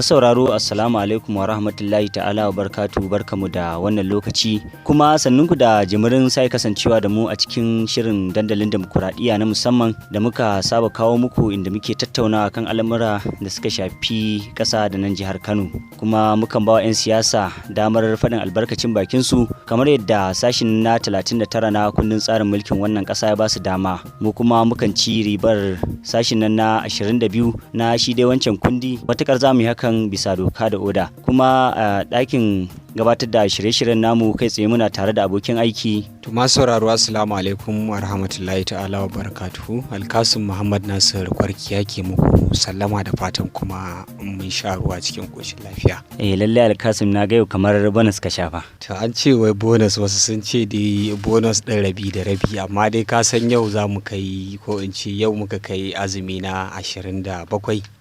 Masu sauraro, assalamu alaikum wa rahmatullahi ta'ala wa barkatu. Barkamu da wannan lokaci, kuma sannunku da jimirin sai kasancewa da mu a cikin shirin Dandalin Demokuraɗiyya na musamman da muka saba kawo muku, inda muke tattaunawa kan al'amura da suka shafi ƙasa da nan jihar Kano, kuma mukan ba wa 'yan siyasa damar faɗin albarkacin bakinsu kamar yadda sashin na 39 na kundin tsarin mulkin wannan ƙasa ya ba su dama. Mu kuma mukan ci ribar sashin nan na 22 na shi dai wancan kundi, matukar za mu yi hakan bisa doka da oda. Kuma a ɗakin gabatar da shirye-shiryen namu kai tsaye muna tare da abokin aiki. To, masu sauraro, assalamu alaikum wa rahmatullahi ta'ala wa barakatuhu. Alkasim Muhammad Nasir Kwarki yake muku sallama da fatan kuma mun sha ruwa cikin koshin lafiya. Eh lallai Alkasim, na ga yau kamar bonus ka shafa. To, an ce wai bonus, wasu sun ce dai bonus ɗin rabi da rabi, amma dai ka san yau za mu kai, ko in ce yau muka kai azumi na 27,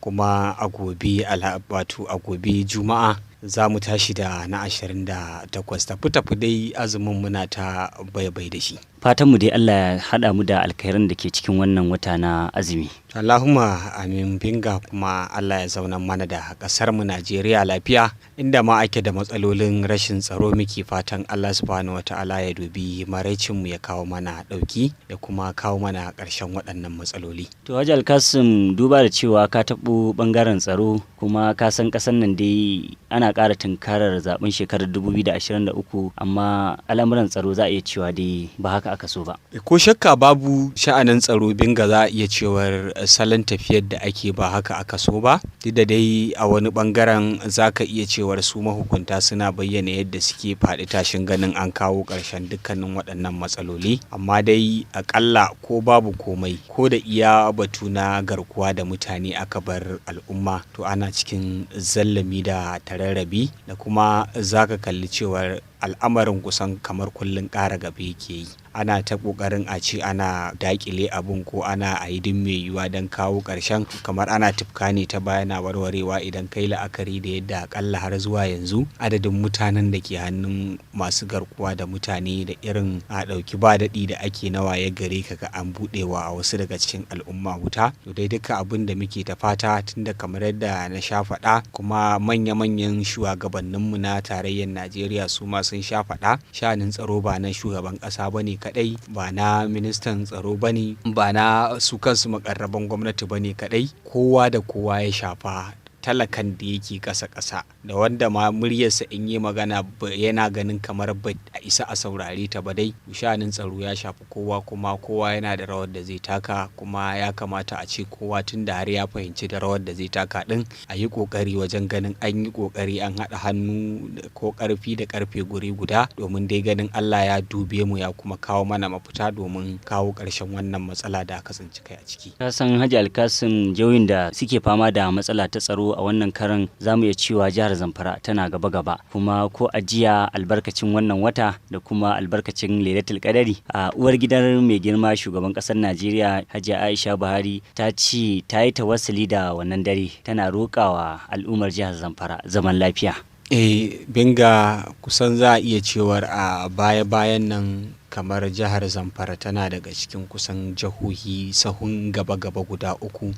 kuma a gobe, wato a gobe Juma'a, za mu tashi da na 28. Tafi tafi dai azumin muna ta baibai da shi. Fatan mu dai Allah ya haɗa mu da alkhairan da ke cikin wannan wata na azumi. Allahumma amin binga, kuma Allah ya zauna mana da ƙasar mu Najeriya lafiya, inda ma ake da matsalolin rashin tsaro. Muke fatan Allah subhanahu wata'ala ya dubi maraicin mu, ya kawo mana ɗauki, ya kuma kawo mana ƙarshen waɗannan matsaloli. To Haji Alkasim, duba da cewa ka taɓo ɓangaren tsaro, kuma ka san ƙasar nan dai ana ƙara tunkarar zaben shekarar 2023, amma al'amuran tsaro za a iya cewa dai ba haka aka so ba. Ko shakka babu, sha'anin tsaro binga, za a iya cewar salon tafiyar da ake ba haka aka so ba, duk da dai a wani bangaren za ka iya cewar su mahukunta suna bayyana yadda suke faɗi tashin ganin an kawo ƙarshen dukkanin waɗannan matsaloli. Amma dai aƙalla ko babu komai, ko da iya batu na garkuwa da mutane aka bar al'umma, to ana cikin zallami da tararrabi, da kuma za ka kalli cewar al'amarin kusan kamar kullum ƙara gaba yake yi. Ana ta ƙoƙarin a ce ana daƙile abun ko ana a yi duk mai yiwuwa don kawo ƙarshen, kamar ana tufka ne ta baya na warwarewa, idan kai la'akari da yadda akalla har zuwa yanzu adadin mutanen da ke hannun masu garkuwa da mutane, da irin a ɗauki ba daɗi da ake nawa ya gare kaga an buɗewa a wasu daga cikin al'umma wuta. To dai duka abin da muke ta fata, tunda kamar yadda na sha faɗa, kuma manya-manyan shugabanninmu na tarayyar Najeriya su ma sun sha faɗa, sha'anin tsaro ba na shugaban ƙasa ba ne kaɗai, ba na ministan tsaro ba ne, ba na su kansu makarraban gwamnati ba ne kaɗai, kowa da kowa ya shafa. Talakan da yake ƙasa-ƙasa, da wanda ma muryarsa in yi magana yana ganin kamar ba a isa a saurare ta ba, dai sha'anin tsaro ya shafi kowa, kuma kowa yana da rawar da zai taka. Kuma ya kamata a ce kowa, tun da har ya fahimci da rawar da zai taka din, a yi ƙoƙari wajen ganin an yi ƙoƙari an haɗa hannu ko ƙarfi da ƙarfe guri guda, domin dai ganin Allah ya dube mu ya kuma kawo mana mafita domin kawo ƙarshen wannan matsala da aka tsinci kai a ciki. Ka san Haji Alkasim, jihohin da suke fama da matsala ta tsaro a wannan karan, za mu iya cewa jihar Zamfara tana gaba-gaba. Kuma ko ajiya albarkacin wannan wata da kuma albarkacin Lailatul Qadari, a uwar gidan mai girma shugaban kasar Najeriya, Hajiya Aisha Buhari, ta ce ta yi tawassuli da wannan dare tana roƙawa al'ummar jihar Zamfara zaman lafiya. Eh binga, kusan za a iya cewar a baya-bayan nan kamar jihar Zamfara tana daga cikin kusan jihohi sahun gaba-gaba guda uku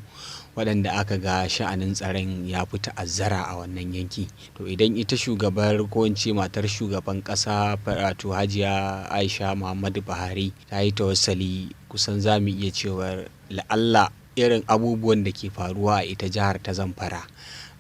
waɗanda aka ga sha'anin tsaron ya fi ta'azzara a wannan yanki. To idan ita shugabar, ko in ce matar shugaban ƙasa, wato Hajiya Aisha Muhammadu Buhari, ta yi tawassali, kusan za mu iya cewar la'alla irin abubuwan da ke faruwa a ita jihar ta Zamfara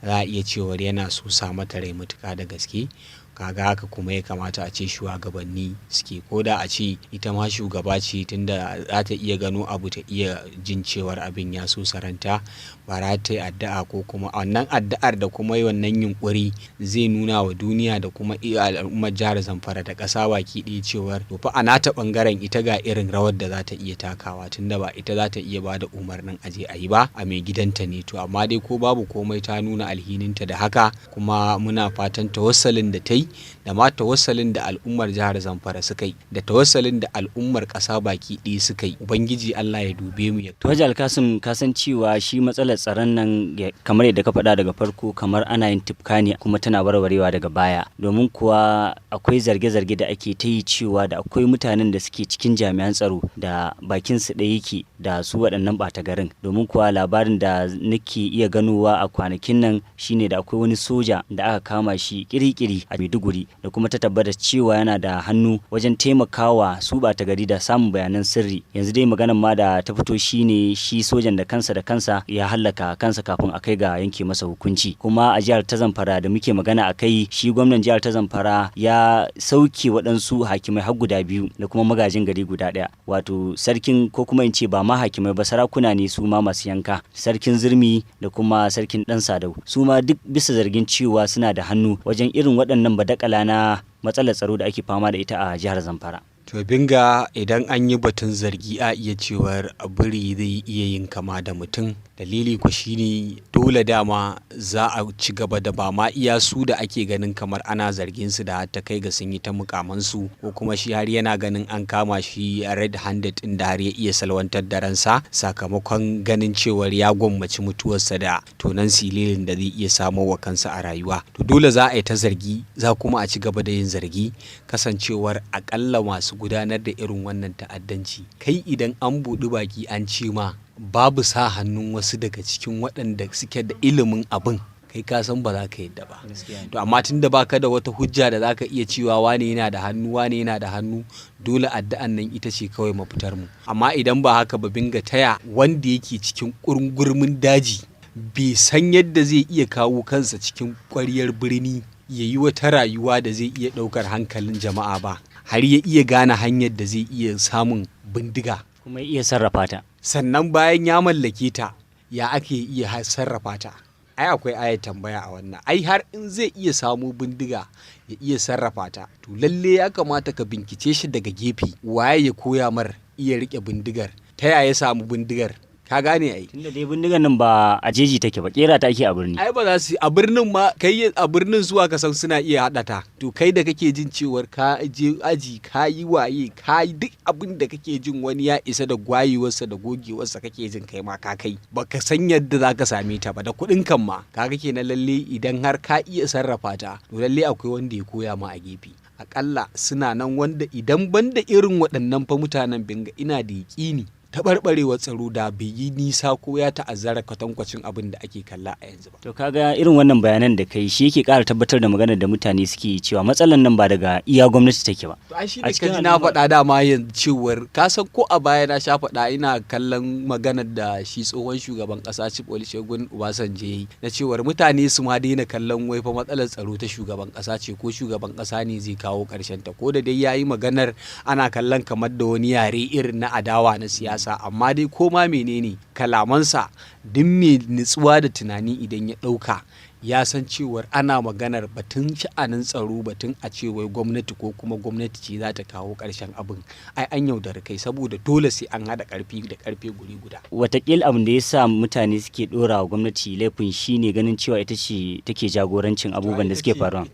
za a iya cewar yana so sa mata rai matuƙa da gaske. Kaga haka kuma ya kamata a ce shugabanni suke, ko da a ce ita ma shugaba ce, tunda za ta iya gano abu, ta iya jin cewar abin ya so saranta, ba za ta yi addu'a ko kuma wannan addu'ar da kuma yi wannan yunkuri zai nuna wa duniya da kuma al'ummar jihar Zamfara da ƙasa baki ɗaya cewar to fa a nata ɓangaren ita ga irin rawar da za ta iya takawa, tunda ba ita za ta iya ba da umarnin aje a yi ba, a mai gidanta ne. To amma dai ko babu komai ta nuna alhininta da haka, kuma muna fatan tawassalin da ta yi, da ma tawassalin da al'ummar jihar Zamfara suka yi, da tawassalin da al'ummar ƙasa baki ɗaya suka yi, Ubangiji Allah ya dube mu ya To Haji Alkasim, ka san cewa shi matsalar tsaron nan, kamar yadda ka faɗa daga farko, kamar ana yin tufka ne kuma tana warwarewa daga baya, domin kuwa akwai zarge-zarge da ake ta yi cewa da akwai mutanen da suke cikin jami'an tsaro da bakin su ɗaya yake. da su waɗannan ɓata garin. Domin kuwa labarin da nake iya ganowa a kwanakin nan shine da akwai wani soja da aka kama shi kirikiri a Maiduguri, da kuma ta tabbata cewa yana da hannu wajen taimakawa su ɓata gari da samun bayanan sirri. Yanzu dai maganan ma da ta fito shine shi sojan da kansa da kansa ya hallaka kansa kafin a kai ga yanke masa hukunci. Kuma a jihar ta Zamfara da muke magana a kai, shi gwamnan jihar ta Zamfara ya sauke waɗansu hakimai har guda biyu da kuma magajin gari guda ɗaya, wato sarkin, ko kuma in ce ba ma hakimai ba, sarakuna ne su ma masu yanka, sarkin Zurmi da kuma sarkin Ɗan Sadau, su ma duk bisa zargin cewa suna da hannu wajen irin waɗannan badakala na matsalar tsaro da ake fama da ita a jihar Zamfara. To Binga, idan an yi batun zargi a iya cewar biri zai iya yin kama da mutum. Dalili ku shine dole dama za a ci gaba da ba ma iya su da ake ganin kamar ana zargin su da ta kai ga sun yi ta mukamansu, ko kuma shi har yana ganin an kama shi red handed inda har ya iya salwantar da ransa sakamakon ganin cewar ya gwammaci mutuwarsa da tonan sililin da zai iya samo wa kansa a rayuwa. To dole za a yi ta zargi, za kuma a ci gaba da yin zargi, kasancewar akalla masu gudanar da irin wannan ta'addanci, kai idan an buɗi baki an ce ma babu sa hannun wasu daga cikin waɗanda suke da ilimin abin, kai ka san ba za ka yadda ba. To amma tun da baka da wata hujja da za ka iya cewa wane yana da hannu, wane yana da hannu, dole addu'an nan ita ce kawai mafitar mu. Amma idan ba haka ba, Binga, taya wanda yake cikin ƙungurmin daji bai san yadda zai iya kawo kansa cikin ƙwaryar birni ya yi wata rayuwa da zai iya ɗaukar hankalin jama'a ba, har ya iya gane hanyar da zai iya samun bindiga kuma ya iya sarrafa ta, sannan bayan ya mallake ta ya ake iya sarrafa ta? Ai akwai ayat tambaya a wannan. Ai har in zai iya samu bindiga ya iya sarrafa ta, to lalle ya kamata ka bincike shi daga gefe, waye ya koya mar iya rike bindigar, ta yaya ya samu bindigar? Ka gane ai. Tunda dai bindigan nan ba a jeji take ba, kera ta ake a birni. Ai ba za su a birnin ma, kai a birnin zuwa ka san suna iya haɗa ta. To kai da kake jin cewar ka je aji, ka yi waye, ka yi duk abin da kake jin wani ya isa da gwayewarsa da gogewarsa, kake jin kai ma ka kai, baka san yadda za ka same ta ba da kuɗin kan ma. Kaga kenan lalle idan har ka iya sarrafa ta, to lalle akwai wanda ya koya ma a gefe. Akalla suna nan wanda idan banda irin waɗannan fa mutanen, Binga, ina da yaƙini taɓarɓarewar tsaro da bai yi nisa ko ya ta'azzara kwatankwacin abin da ake kalla a yanzu ba. To kaga irin wannan bayanan da kai shi yake ƙara tabbatar da maganar da mutane suke cewa matsalar nan ba daga iya gwamnati take ba. To ai shi ne kaji na faɗa dama yanzu cewar ka san ko a baya na sha faɗa, ina kallon maganar da shi tsohon shugaban ƙasa Chief Olusegun Obasanjo yayi na cewar mutane su ma daina kallon wai fa matsalar tsaro ta shugaban ƙasa ce ko shugaban ƙasa ne zai kawo ƙarshen ta, ko da dai yayi maganar ana kallon kamar da wani yare irin na adawa na siyasa, amma dai koma menene kalamansa, duk mai nutsuwa da tunani idan ya ɗauka ya san cewar ana maganar batun sha'anin tsaro, batun a ce wai gwamnati ko kuma gwamnati ce za ta kawo ƙarshen abin, ai an yaudari kai, saboda dole sai an haɗa ƙarfi da ƙarfe guri guda. Watakil abin da ya sa mutane suke ɗora wa gwamnati laifin shine ganin cewa ita ce take jagorancin abubuwan da suke faruwa.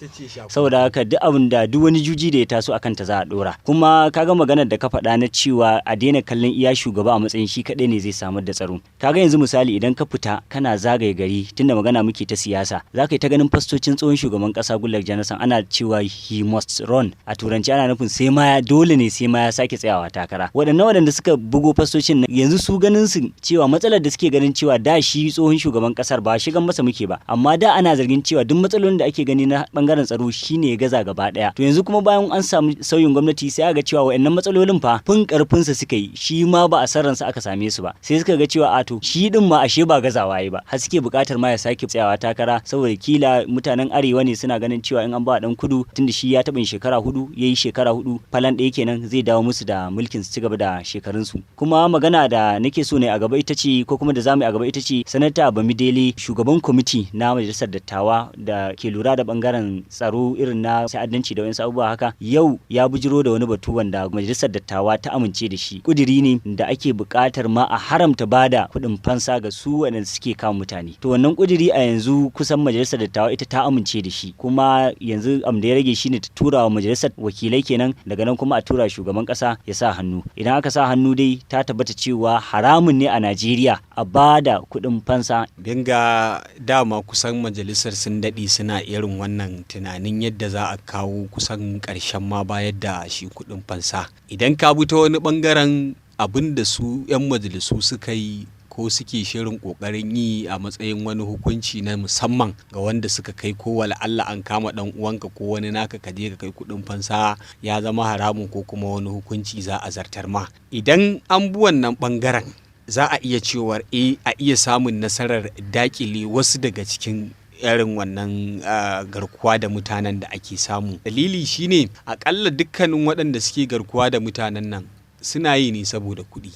Saboda haka duk abin da duk wani juji da ya taso akan ta za a ɗora. Kuma kaga maganar da ka faɗa na cewa a daina kallon iya shugaba a matsayin shi kaɗai ne zai samar da tsaro. Kaga yanzu misali idan ka fita kana zagaye gari, tunda magana muke ta siyasa, za ka yi ta ganin fastocin tsohon shugaban kasa Goodluck Jonathan ana cewa "he must run", a turanci ana nufin sai ma ya dole ne sai ma ya sake tsayawa takara. Waɗannan waɗanda suka bugo fastocin nan yanzu su ganin su cewa matsalar da suke ganin cewa da shi tsohon shugaban kasar ba shigan masa muke ba, amma da ana zargin cewa duk matsalolin da ake gani na bangaren tsaro shine ya gaza gaba daya. To yanzu kuma bayan an samu sauyin gwamnati, sai aka ga cewa waɗannan matsalolin fa fin karfin sa suka yi, shi ma ba a sarransa aka same su ba. Sai suka ga cewa a to shi din ma ashe ba gazawa yi ba, har suke buƙatar ma ya sake tsayawa takara, saboda kila mutanen arewa ne suna ganin cewa in an ba dan kudu, tunda shi ya taɓa yin shekara 4, yayi shekara 4 falan ɗaya kenan, zai dawo musu da mulkin su ci gaba da shekarun su. Kuma magana da nake so ne a gaba ita ce, ko kuma da zamu yi a gaba ita ce, Sanata Bamidele, shugaban kwamiti na majalisar dattawa da ke lura da bangaren tsaro irin na ta'addanci da wasu abubuwa haka, yau ya bujiro da wani batu wanda majalisar dattawa ta amince da shi. Kudiri ne da ake buƙatar ma a haramta bada kuɗin fansa ga su waɗanda suke kama mutane. To wannan kudiri a yanzu kusan majalisar dattawa ita ta amince da shi, kuma yanzu am da ya rage shine ta tura wa majalisar wakilai kenan, daga nan kuma a tura shugaban kasa ya sa hannu. Idan aka sa hannu dai ta tabbata cewa haramun ne a Najeriya a bada kuɗin fansa. Binga, dama kusan majalisar sun daɗe suna irin wannan tunanin yadda za a kawo kusan ƙarshen ma bayar da shi kuɗin fansa. Idan ka bi ta wani ɓangaren Abin da su 'yan majalisu suka yi ko suke shirin kokarin yi a matsayin wani hukunci na musamman ga wanda suka kai, ko wala Allah an kama dan uwanka ko wani naka ka je ka kai kudin fansa ya zama haramun, ko kuma wani hukunci za a zartar ma. Idan an bi wannan bangaren, za a iya cewar a iya samun nasarar dakile wasu daga cikin irin wannan garkuwa da mutanen da ake samu. Dalili shine, akalla dukkanin waɗanda suke garkuwa da mutanen nan suna yi ne saboda kuɗi.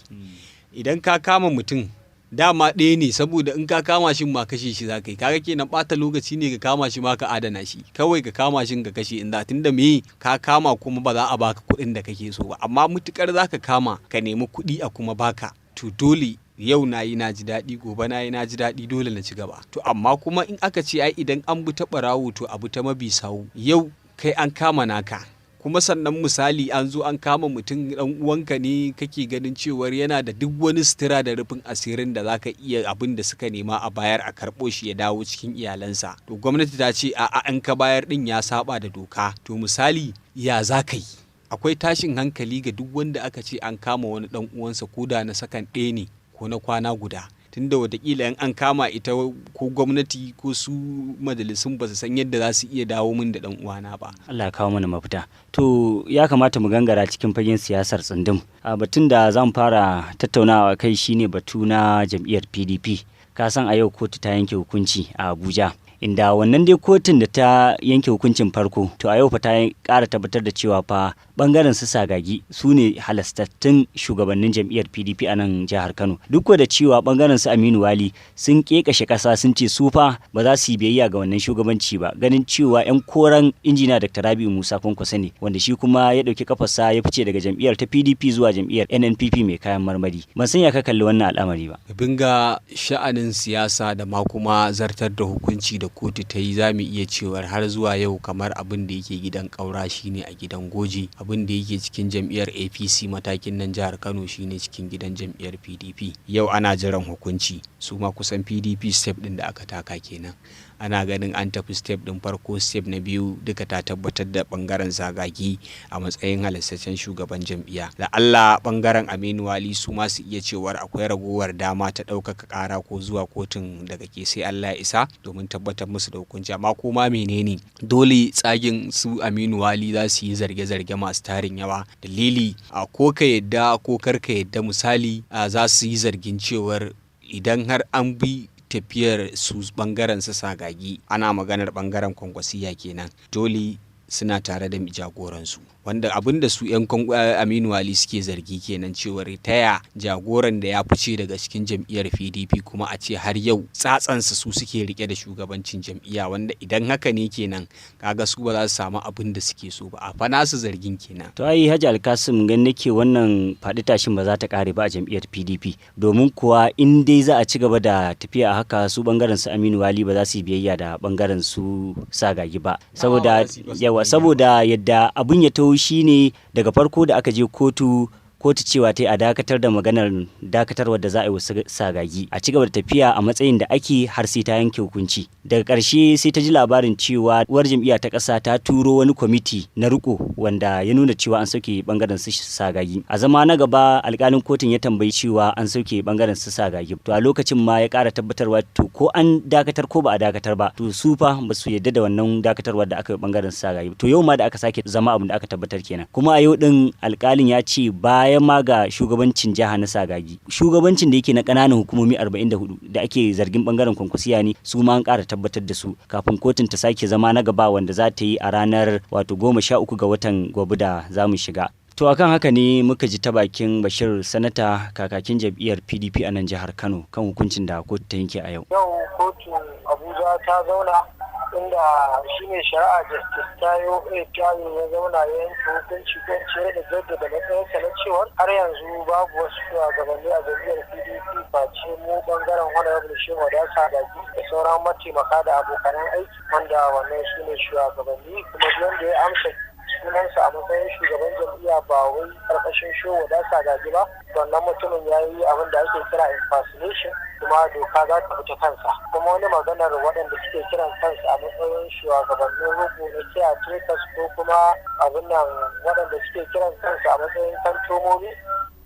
Idan ka kama mutum, dama ɗaya ne, saboda in ka kama shi ma kashe shi za ka yi. Kaga kenan ɓata lokaci ne ka kama shi ma ka adana shi. Kawai ka kama shi ka kashe, inda tunda me ka kama kuma ba za a baka kuɗin da kake so ba. Amma mutukar za ka kama ka nemi kuɗi a kuma baka, to dole yau na yi na ji daɗi, gobe na yi na ji daɗi, dole na ci gaba. To amma kuma in aka ce ai idan an bi ta ɓarawo, to abu ta mabi sawu. Yau kai an kama naka, kuma sannan misali an zo an kama mutum, dan uwanka ne, kake ganin cewar yana da duk wani sutura da rufin asirin da zaka iya abin da suka nema a bayar a karɓo shi ya dawo cikin iyalansa. To gwamnati ta ce a'a, an ka bayar din ya saba da doka. To misali ya za ka yi? Akwai tashin hankali ga duk wanda aka ce an kama wani dan uwansa, ko da na sakan ɗaya ne ko na kwana guda, tunda watakila in an kama ita, ko gwamnati ko su majalisun ba su san yadda za su iya dawo min da dan uwana ba. Allah ya kawo mana mafita. To ya kamata mu gangara cikin fagen siyasar tsundum. A batun da zan fara tattaunawa kai shine batu na jam'iyyar PDP. Ka san a yau kotu ta yanke hukunci a Abuja, inda wannan dai kotun da ta yanke hukuncin farko, to a yau fa ta ƙara tabbatar da cewa fa bangaren su Sagagi su ne halastattun shugabannin jam'iyyar PDP a nan jihar Kano. Duk da cewa bangaren su Aminu Wali sun kekashe ƙasa, sun ce su fa ba za su yi biyayya ga wannan shugabanci ba, ganin cewa 'yan koran injiniya Dr. Rabi'u Musa Kwankwaso ne, wanda shi kuma ya ɗauki kafarsa ya fice daga jam'iyyar ta PDP zuwa jam'iyyar NNPP mai kayan marmari. Ban san ya ka kalli wannan al'amari ba. Binga sha'anin siyasa da ma kuma zartar da hukunci da kotu ta yi, za mu iya cewar har zuwa yau kamar abin da yake gidan ƙaura shine a gidan goji. Abin da yake cikin jam'iyyar APC matakin nan jihar Kano shine cikin gidan jam'iyyar PDP. Yau ana jiran hukunci, su ma kusan PDP step din da aka taka kenan. Ana ganin an tafi step din farko, step na biyu duka ta tabbatar da bangaren Sagagi a matsayin halastaccen shugaban jam'iyya. Da Allah bangaren Aminu Wali su ma su iya cewar akwai ragowar dama ta ɗaukaka ƙara ko zuwa kotun daga ke sai Allah ya isa domin tabbatar musu da hukunci. Amma ko ma menene, dole tsagin su Aminu Wali za su yi zarge-zarge masu tarin yawa. Dalili, a ko ka yadda ko kar ka yadda, misali za su yi zargin cewar idan har an bi tafiyar su bangaren su Sagagi, ana maganar bangaren Kwankwasiya kenan, dole suna tare da jagoransu, wanda abin da su 'yan Aminu Wali suke zargi kenan, cewar taya jagoran da ya fice daga cikin jam'iyyar PDP kuma a ce har yau tsatsansa su suke rike da shugabancin jam'iyya, wanda idan haka ne kenan kaga su ba za su samu abin da suke so ba. A fa nasu zargin kenan. To ai Hajji Alkasim, gan nake wannan faɗi tashin ba za ta kare ba a jam'iyyar PDP, domin kuwa in dai za a ci gaba da tafiya a haka, su bangaren su Aminu Wali ba za su yi biyayya da bangaren su Sagagi ba, saboda yawa, saboda yadda abun ya taho shine daga farko da aka je kotu, kotu cewa ta yi a dakatar da maganar dakatarwar da za a yi wa Sagagi, a ci gaba da tafiya a matsayin da ake har sai ta yanke hukunci. Daga ƙarshe sai ta ji labarin cewa uwar jam'iyya ta ƙasa ta turo wani kwamiti na riko wanda ya nuna cewa an sauke bangaren su Sagagi. A zama na gaba alƙalin kotun ya tambayi cewa an sauke bangaren su Sagagi, to a lokacin ma ya ƙara tabbatarwa, to ko an dakatar ko ba a dakatar ba, to su fa ba su yadda da wannan dakatarwar da aka yi bangaren su Sagagi. To yau ma da aka sake zama, abin da aka tabbatar kenan. Kuma a yau din alƙalin ya ce bayan ma ga shugabancin jiha na Sagagi, shugabancin da yake na ƙananan hukumomi 44 da ake zargin bangaren Kwankwasiya ne, su ma an ƙara tabbatar da su kafin kotun ta sake zama na gaba, wanda za ta yi a ranar wato 13 ga watan gobe da za mu shiga. To akan haka ne muka ji ta bakin Bashir Sanata, kakakin jam'iyyar PDP a nan jihar Kano, kan hukuncin da kotu ta yanke a yau. Yau kotun Abuja ta zauna, inda shine shari'a Justice Tayo A. Tayo ya zauna ya yanke hukunci, ko in ce da jaddada matsayinsa na cewar har yanzu babu wasu shugabanni a jam'iyyar PDP face mu bangaren Honorable Shehu Wada Sagagi da sauran mataimaka da abokanan aiki, wanda wannan shine shugabanni. Kuma duk wanda ya amsa sunansa a matsayin shugaban jam'iyya ba wai karkashin Shehu Wada Sagagi ba, wannan mutumin ya yi abin da ake kira impersonation, kuma doka za ta fita kansa. Kuma wani maganar waɗanda suke kiran kansu a matsayin shugabannin ruku na caretakers ko kuma abin nan, waɗanda suke kiran kansu a matsayin kantomomi,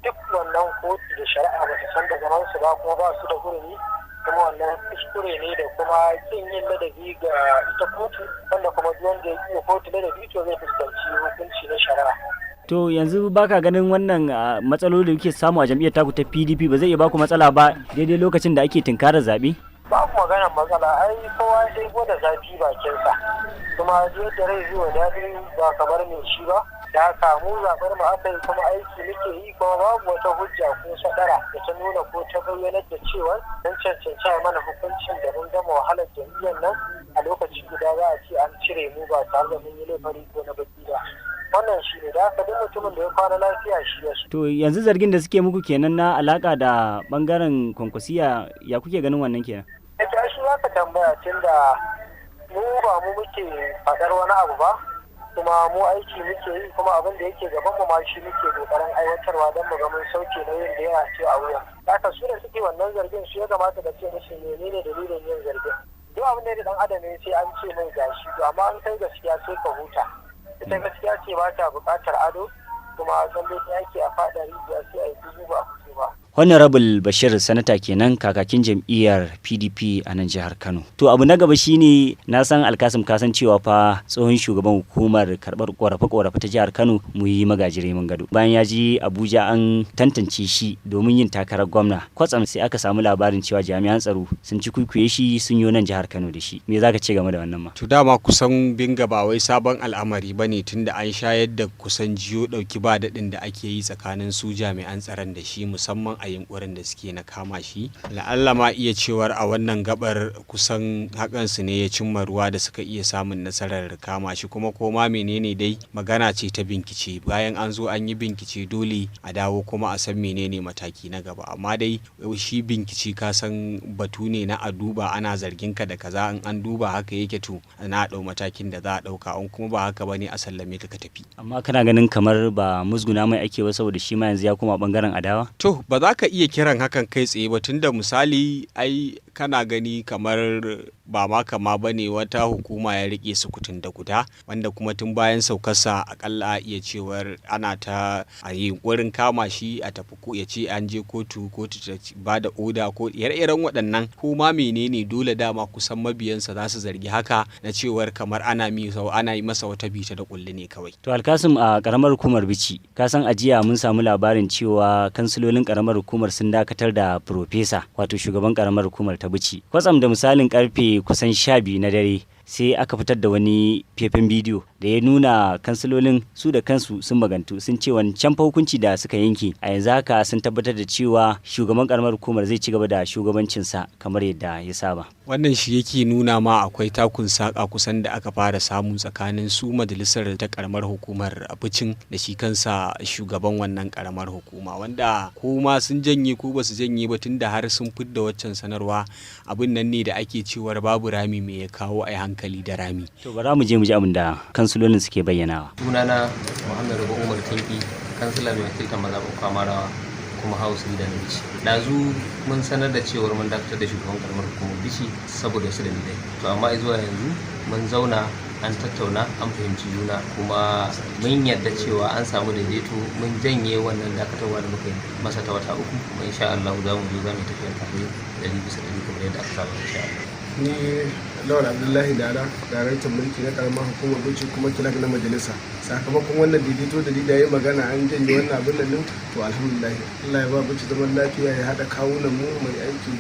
Duk wannan kotu da shari'a ba ta san da zaman su ba, kuma ba su da hurumi, kuma wannan kuskure ne da kuma kin yin ladabi ga ita kotu, wanda kuma duk wanda ya ƙi kotu ladabi to zai fuskanci hukunci na shari'a. To yanzu baka ganin wannan matsaloli da kuke samu a jam'iyyar taku ta PDP ba zai iya baku matsala ba daidai lokacin da ake tunkarar zaɓe? Babu maganar matsala, ai kowa ya ɗebo da zafi bakinsa, kuma yadda rai zuwa daɗi ba kamar mai shi ba. Da haka mu zaɓar mu aka yi, kuma aiki muke yi, kuma babu wata hujja ko sadara da ta nuna ko ta bayyanar da cewa don cancanci a mana hukuncin da mun gama wahalar jam'iyyar nan a lokaci guda za a ce an cire mu ba tare da mun yi laifari ko na baki ba. Wannan shi ne, da haka duk mutumin da ya kwana lafiya shi ya To yanzu zargin da suke muku kenan na alaka da bangaren Kwankwasiya, ya kuke ganin wannan kenan? Ita shi za ka tambaya, tun da mu ba mu muke faɗar wani abu ba, kuma mu aiki muke yi, kuma abin da yake gaban mu ma shi muke kokarin aiwatarwa don mu ga mun sauke nauyin da yana ce a wuyan. Haka su da suke wannan zargin, su ya kamata da ce musu menene dalilin yin zargin. Duk abin da dan adam ya sai an ce mai gashi, to amma an kai gaskiya sai ka huta. Ita gaskiya ce ba ta buƙatar ado, kuma tsalle ta yake a faɗa rijiya sai a yi dubu ba a fito ba. Honorable Bashir Sanata kenan, kakakin jam'iyyar PDP a nan jihar Kano. To abu na gaba shine, na san Alkasim ka san cewa fa tsohon shugaban hukumar karbar korafe-korafe ta jihar Kano Muyi Magaji Rimin Gado, bayan ya je Abuja an tantance shi domin yin takarar gwamna, kwatsam sai aka samu labarin cewa jami'an tsaro sun ci kuikuye shi sun yi nan jihar Kano da shi. Me zaka ce game da wannan ma? To dama kusan binga ba wai sabon al'amari bane, tunda an shayar da kusan jiyo dauki ba daɗin da ake yi tsakanin su jami'an tsaron da shi, musamman a yunkurin da suke na kama shi. La'alla ma iya cewar a wannan gabar kusan hakansu ne ya cimma ruwa da suka iya samun nasarar kama shi. Kuma koma menene dai, magana ce ta binkice. Bayan an zo an yi binkice, dole a dawo kuma a san menene mataki na gaba. Amma dai shi binkice, ka san batu ne na a duba ana zargin ka da kaza, in an duba haka yake to na ɗau matakin da za a ɗauka, in kuma ba haka bane a sallame ka ka tafi. Amma kana ganin kamar ba musguna mai ake ba saboda shi ma yanzu ya koma bangaren adawa? To ba za ka iya kiran hakan kai tsaye ba, tunda misali ai kana gani kamar ba ma kama ba ne, wata hukuma ya rike su kutun da guda, wanda kuma tun bayan saukarsa akalla a iya cewar ana ta a yunkurin kama shi, a tafi ko ya ce an je kotu, kotu ta ba da oda ko ire-iren waɗannan. Ko ma menene, dole dama kusan mabiyansa za su zargi haka na cewar kamar ana mi ana yi masa wata bita da kulli ne kawai. To Alkasim, a karamar hukumar Bichi, ka san ajiya mun samu labarin cewa kansilolin karamar hukumar sun dakatar da profesa, wato shugaban karamar hukumar ta Bichi. Kwatsam da misalin karfe kusan 12 na dare sai aka fitar da wani faifan bidiyo da ya nuna kansilolin su da kansu sun magantu, sun ce wancan fa hukunci da suka yanke a yanzu haka sun tabbatar da cewa shugaban karamar hukumar zai ci gaba da shugabancinsa kamar yadda ya saba. Wannan shi yake nuna ma akwai takun saƙa kusan da aka fara samu tsakanin su majalisar ta karamar hukumar Bicin da shi kansa shugaban wannan karamar hukuma, wanda ko ma sun janye ko ba su janye ba, tunda har sun fidda waccan sanarwa, abin nan ne da ake cewar babu rami mai ya kawo ai hankali da rami. To bara mu je mu ji abin da kansilolin suke bayyanawa. Sunana Muhammad Rabu Umar Tinki, kansila mai wakiltar mazaɓar Kwamarawa kuma house leader na Bichi. Ɗazu mun sanar da cewar mun dakatar da shugaban karamar hukumar Bichi saboda wasu dalilai. To amma zuwa yanzu mun zauna an tattauna, an fahimci juna, kuma mun yarda cewa an samu daidaito. Mun janye wannan dakatarwa da muka yi masa ta wata 3, kuma insha Allah za mu zo za mu tafiya tare 100% kamar yadda aka saba insha Allah. Ni Lawal Abdullahi Dara, daraktan mulki na karamar hukumar Bichi kuma kilak na majalisa. Sakamakon wannan daidaito da lida ya magana an janye wannan abin nan, to alhamdulillah, Allah ya ba Bichi zaman lafiya, ya haɗa kawunan mu mai aiki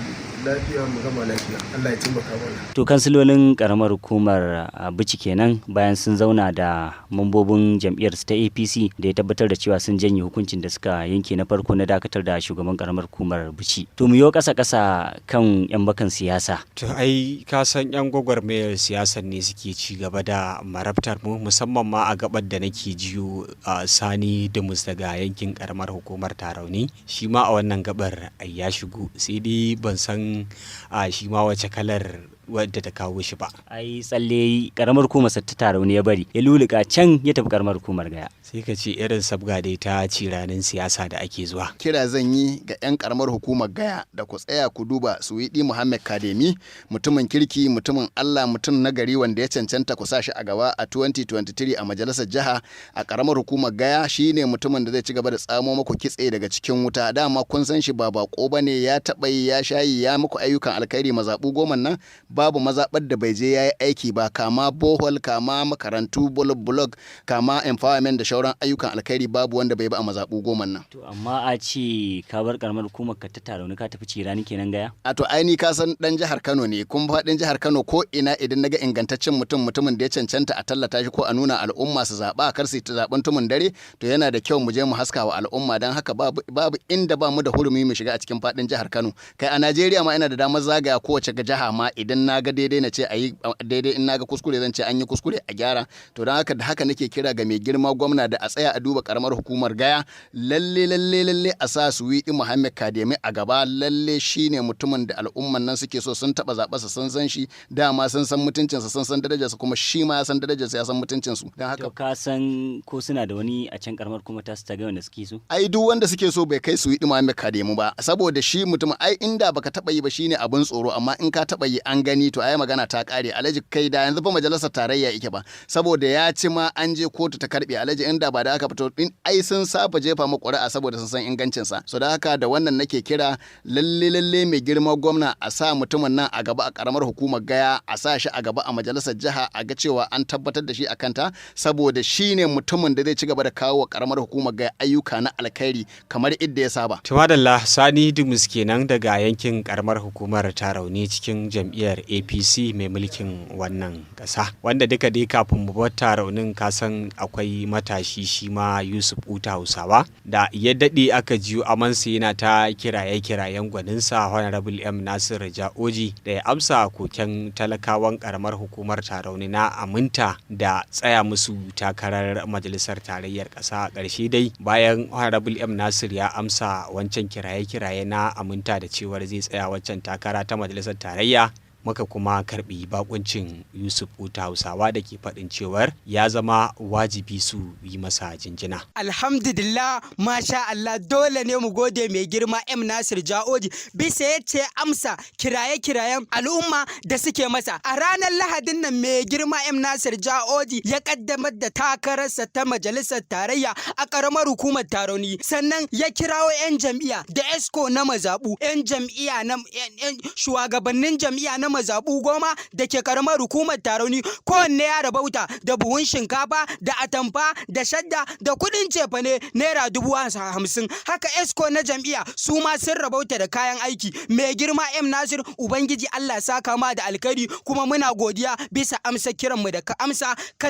lafiya, mu gama lafiya, Allah ya taimaka mana. To kansilolin karamar hukumar Bichi kenan bayan sun zauna da mambobin jam'iyyar su ta APC da ya tabbatar da cewa sun janye hukuncin da suka yanke na farko na dakatar da shugaban karamar hukumar Bichi. To mu yo kasa kasa kan yan bakan siyasa. To ai ka san yan gwagwarmayar siyasar ne suke ci gaba da marabtar mu, musamman ma a gabar da nake jiyo Sani Dumus daga yankin karamar hukumar Tarauni, shi ma a wannan gabar ai ya shigo, sai dai ban san san a shi ma wace kalar wadda ta kawo shi ba. Ai tsalle karamar hukumar sa ta Tarauni ya bari ya luluka can ya tafi karamar hukumar Gaya. Sai ka ce irin sabga dai ta ciranin siyasa da ake zuwa. Kira zan yi ga 'yan karamar hukumar Gaya da ku tsaya ku duba Suwidi Muhammad Kademi, mutumin kirki, mutumin Allah, mutum na gari wanda ya cancanta ku sa shi a gaba a 2023 a majalisar jiha a karamar hukumar Gaya. Shine mutumin da zai ci gaba da tsamo muku kitse daga cikin wuta. Dama kun san shi ba bako bane, ya taɓa yi, ya shayi, ya muku ayyukan alkhairi. Mazaɓu 10 nan babu mazaɓar da bai je ya yi aiki ba, kama borehole, kama makarantu, blog, kama empowerment da shauran ayyukan alkhairi, babu wanda bai ba a mazaɓu 10 nan. To amma a ce ka bar karamar hukumar ka ta Tarauni ka tafi cirani kenan Gaya? A to ai ni ka san dan jihar Kano ne, kuma faɗin jihar Kano ko ina idan naga ingantaccen mutum, mutumin da ya cancanta a tallata shi ko a nuna al'umma su zaɓa, kar su zaɓen tumun dare, to yana da kyau mu je mu haska wa al'umma. Don haka babu inda ba mu da hurumi mu shiga a cikin faɗin jihar Kano. Kai, a Najeriya ma ina da damar zagaya kowace jiha ma, idan na ga daidai na ce a yi daidai, in na ga kuskure zan ce an yi kuskure a gyara. To don haka da haka nake kira ga mai girma gwamna da a tsaya a duba karamar hukumar Gaya. Lalle lalle lalle a sa Suwidi Muhammad Kademi a gaba. Lalle shine mutumin da al'umman nan suke so, sun taba zaɓarsa, sun san shi dama, sun san mutuncinsa, sun san darajarsa, kuma shi ma ya san darajarsa, ya san mutuncinsu. Don haka To ka san ko suna da wani a can karamar kuma tasu ta Gaya wanda suke so? Ai duk wanda suke so bai kai Suwidi Muhammad Kademi ba, saboda shi mutum ai inda baka taba yi ba shine abin tsoro, amma in ka taba yi an gani, to ai magana ta kare. Alhaji, kai da yanzu fa majalisar tarayya yake ba, saboda ya ci ma an je kotu ta karbe. Alhaji, inda ba da aka fito din, ai sun saba jefa mu ƙuri'a saboda sun san ingancin sa. So da haka da wannan nake kira, lalle lalle mai girma gwamna a sa mutumin nan a gaba a karamar hukumar Gaya, a sa shi a gaba a majalisar jiha, a ga cewa an tabbatar da shi a kanta, saboda shi ne mutumin da zai ci gaba da kawo wa karamar hukumar Gaya ayyuka na alkhairi kamar idda ya saba. Tumadalla Sani Dumus kenan daga yankin karamar hukumar Tarauni cikin jam'iyyar APC mai mulkin wannan ƙasa. Wanda duka dai kafin mu bar Taraunin, kasan akwai matashi shi ma Yusuf Uta Hausawa da ya daɗe aka jiyo amansa yana ta kiraye-kirayen gwaninsa Honorable M Nasir Ja'oji da ya amsa koken talakawan karamar hukumar Tarauni na aminta da tsaya musu takarar majalisar tarayyar ƙasa. Ƙarshe dai bayan Honorable M Nasir ya amsa wancan kiraye-kiraye na aminta da cewar zai tsaya wancan takara ta majalisar tarayya, muka kuma karbi bakuncin Yusuf Uta Hausawa da ke faɗin cewar ya zama wajibi su yi masa jinjina. Alhamdulillah, masha Allah, dole ne mu gode mai girma M Nasir Ja'oji bisa ya ce amsa kiraye-kirayen al'umma da suke masa. A ranar Lahadin nan mai girma M Nasir Ja'oji ya kaddamar da takararsa ta majalisar tarayya a karamar hukumar Tarauni, sannan ya kirawo 'yan jam'iyya da exco na mazaɓu, 'yan jam'iyya na shugabannin jam'iyya na mazaɓu 10 da ke karamar hukumar Tarauni, kowanne ya rabauta da buhun shinkafa da atamfa da shadda da kuɗin cefane ₦50,000. Haka exco na jam'iyya su ma sun rabauta da kayan aiki. Mai girma M Nasir, Ubangiji Allah saka ma da alkhairi, kuma muna godiya bisa amsa kiranmu da ka amsa ka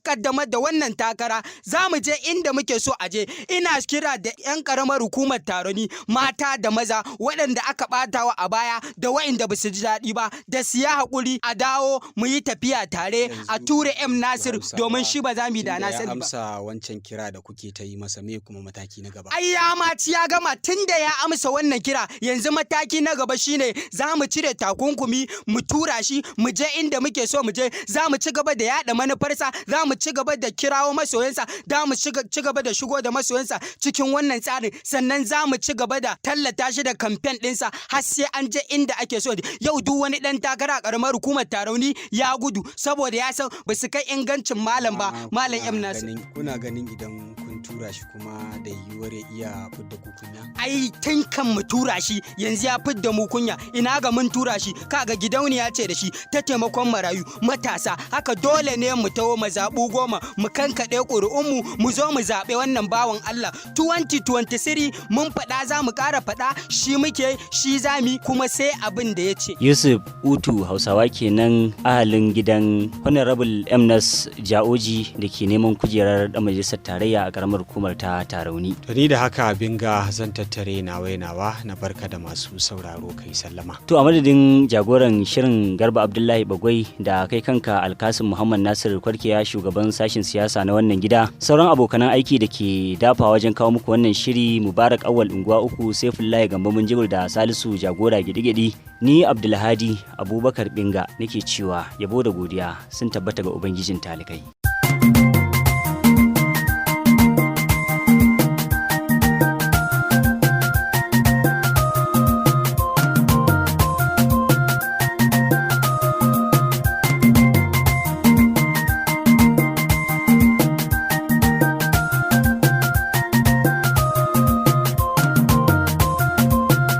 kaddamar da wannan takara. Za mu je inda muke so a je. Ina kira da 'yan karamar hukumar Tarauni, mata da maza, waɗanda aka ɓatawa a baya da waɗanda ba su ji daɗi ba, da siya haƙuri a dawo mu yi tafiya tare a ture M Nasir, domin shi ba za mu yi da na sani ba. Amsa wancan kira da kuke ta yi masa, me kuma mataki na gaba? Ai ya ma ci ya gama tunda ya amsa wannan kira. Yanzu mataki na gaba shine za mu cire takunkumi, mu tura shi, mu je inda muke so mu je. Za mu ci gaba da yada manufarsa, za mu ci gaba da kirawo masoyansa, za mu ci gaba da shigo da masoyansa cikin wannan tsarin, sannan za mu ci gaba da tallata shi da kamfen ɗinsa har sai an je inda ake so. Yau duk wani ɗan takara a ƙaramar hukumar Tarauni ya gudu saboda ya san ba su kai ingancin malam ba, Malam M Nasir. Kuna ganin idan kun tura shi kuma da yiwuwar ya iya fidda ku kunya? Ai tun kan mu tura shi yanzu ya fidda mu kunya, ina ga mun tura shi? Kaga gidauniya ce da shi ta taimakon marayu, matasa. Haka dole ne mu taho mazaɓu 10 mu kankaɗe ƙuri'unmu, mu zo mu zaɓe wannan bawan Allah. 2023 mun faɗa, za mu ƙara faɗa, shi muke, shi zami, kuma sai abin da ya ce. Yusuf Utu Hausawa kenan, ahalin gidan Honorable Mnas Ja'oji da ke neman kujerar dan majalisar tarayya a karamar hukumar hukumar ta Tarauni. To ni da haka Binga zan tattare nawa nawa na barka da masu sauraro kai sallama. To a madadin jagoran shirin Garba Abdullahi Bagwai da kai kanka Alkasim Muhammad Nasir Kwarkiya, shugaban sashen siyasa na wannan gida, sauran abokanan aiki da ke dafa wajen kawo muku wannan shiri, Mubarak Awal Unguwa Uku, Saifullahi Gambo Munjibir da Salisu Jagora Gidi-Gidi, ni Abdulhadi Abubakar Binga nake cewa yabo da godiya sun tabbata ga Ubangijin talikai.